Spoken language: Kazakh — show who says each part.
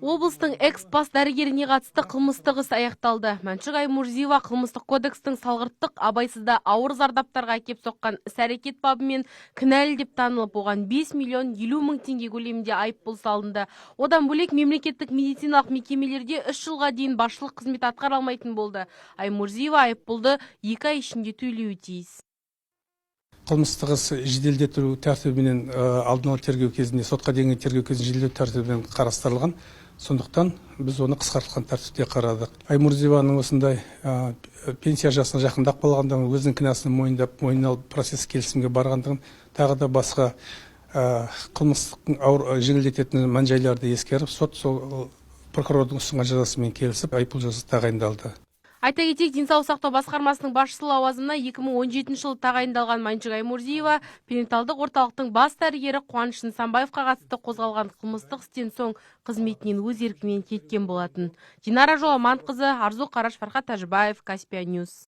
Speaker 1: Облыстың экс бас дәрігеріне қатысты қылмыстық іс аяқталды. Мәншүк Аймурзиева қылмыстық кодекстің салғырттық, абайсызда ауыр зардаптарға әкеп соққан іс-әрекет бабымен кінәлі деп танылып, оған 5 миллион 50 мың теңге көлемінде айыппұл салынды. Одан бөлек, мемлекеттік медициналық мекемелерде 3 жылға дейін басшылық қызмет атқара алмайтын болды. Аймурзиева айыппұлды 2 ай ішінде төлеуі тиіс.
Speaker 2: Қылмыстық іс жеделдету тәртібіменен, алдын ала тергеу кезінде, сотқа дейінгі тергеу кезінде жеделдету тәртібімен қарастырылған. Сондықтан біз оны қысқартылған тәртіпте қарадық. Аймурзиеваның осындай пенсия жасына жақындап қалғандығын, өзінің кінәсін мойындап, мойнына алып, процесс келісімге барғандығын, тағы да басқа қылмыстық ауыр жеңілдететін мән жайларды ескеріп, сот сол прокурордың ұсынған жазасымен келісіп, айыппұл жазасы тағайындалды.
Speaker 1: Айта кетейік, денсаулық сақтау басқармасының басшысы лауазымына 2017 жылы тағайындалған Мәншүк Аймурзиева перинаталдық орталықтың бас дәрігері Қуаныш Нысанбаевқа қатысты қозғалған қылмыстық істен соң қызметінен өз еркімен кеткен болатын. Динара Жоламанқызы, Арзу Қараш, Фархат Тәжібаев, Каспия Ньюс.